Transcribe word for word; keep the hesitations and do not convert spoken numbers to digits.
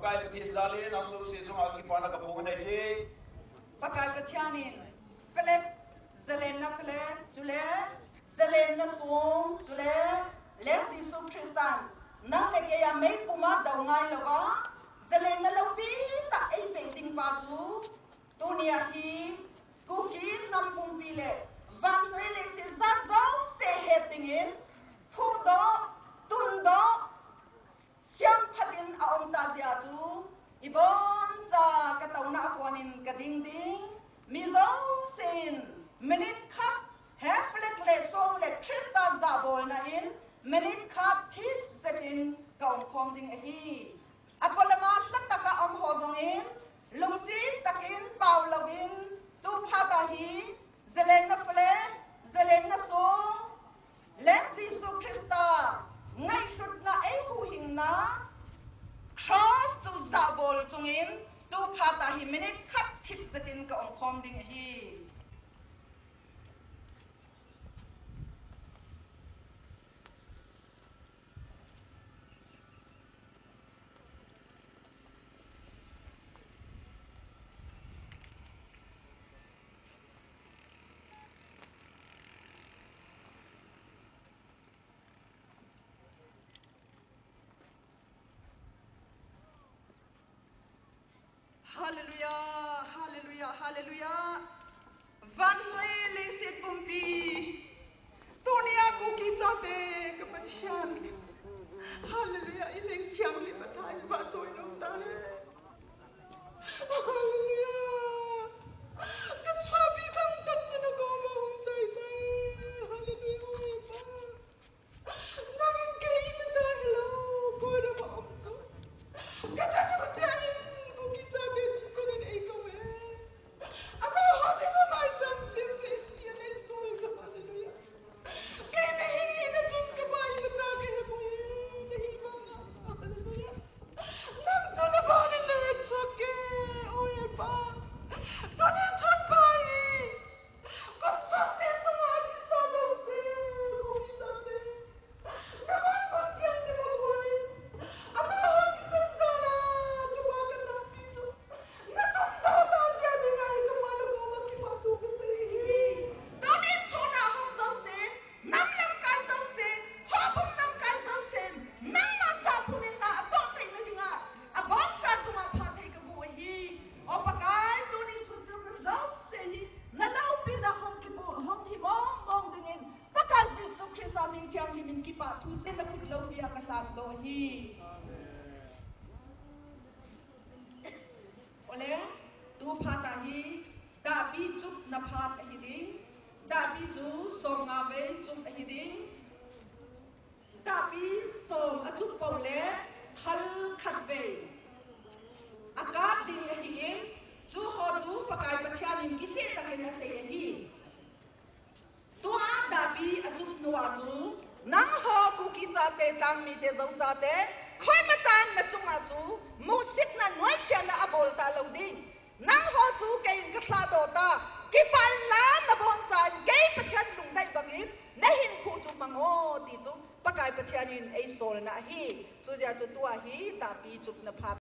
Pakai Pathen jal in nang jouse chunga kipana kaphong ahi. Pakai Pathen in flag, zalenna flag, chule zalenna song, chule Leng Jesu Christan nang le kei a meipum a dou ngai louva, zalenna loupi tah eipeh ding pa chu, tunia hi Kuki nam pumpi le vannoi leiset jat jouse het dingin, phudoh, tundoh, siamphat in aum ta jeh a chu, iboncha katouna a kon in kading ding. Mi jousen minute khat, he flag le song le Christa jahbolna in minute khat thip jeh in kaum khom ding ahi. Apolam a lhatah a um ho jong in, lungset tah in pao louvin, tu phat a hi, zalenna flag, zalenna song, Leng Jesu Christa ngaihlutna, eihuhhingna, cross chu jahbol chung in, tu phat a hi minute khat thip jeh in kaum khom ding ahi. Hallelujah, hallelujah, hallelujah. Vannoi leiset pumpi, tunia Kuki chate ka Pathen. Hallelujah, i leng thiang le Pathen, i vahchoi nom tahen. Hallelujah. Ka chapi dang tan china koma hung chai tai. Hallelujah, Pa. Nangin kei imacha hilou, koiram a um chu. Ka thanop cheh in, Kuki chate thisan in eikou e. Amaho dinga maicham sem kei in tin eisol chu, hallelujah. Kei nahin hina chun kapa imacha kahi poi, nahi vanga, hallelujah. Nang chu nabon in nahet chok e, oi Pa. Tuni chun Pa hi. Kum somni chunga kisa jouse, Kuki chate. Nangho Pathen nabon in, amaho thisan jana, kapa ka tampi chu. Natundoh tah jeh a dinga hi kapa nakoma kipathu kasei ahi. Tuni chun ahung jouse, nam lamkai jouse, houbung lamkai jouse, nangma saphun in na atoh theina dinga, aboncha chunga phatthei kamu ahi. O Pakai, tuni chun program jouse hi naloupina hung kipu, hung hi mong mong dingin, Pakai Jesu Christa min thiangin kipathu sela khut loupia kalhandoh ahi. Ole, tu phat a hi, dahpi chupna phat ahi ding. Dahpi chu somnga vei chup ahi ding. Dahpi som achup pou le, thal khat vei akap ding ahin, chuho chu Pakai Pathen in kicheh tah in asei ahi. Tua dahpi achupnu a chu, nangho Kuki chate, Changmite, Zo chate, koima chan nachunga chu muhsitna, nuisatna abol talou ding. Nangho chu kei in kalhadoh ta, kipana nabonchauvin kei Pathen lungdei bangin nahinkho chu mang o ti chu Pakai Pathen in eisolna ahi. Chujeh a chu tua hi dahpi chupna phat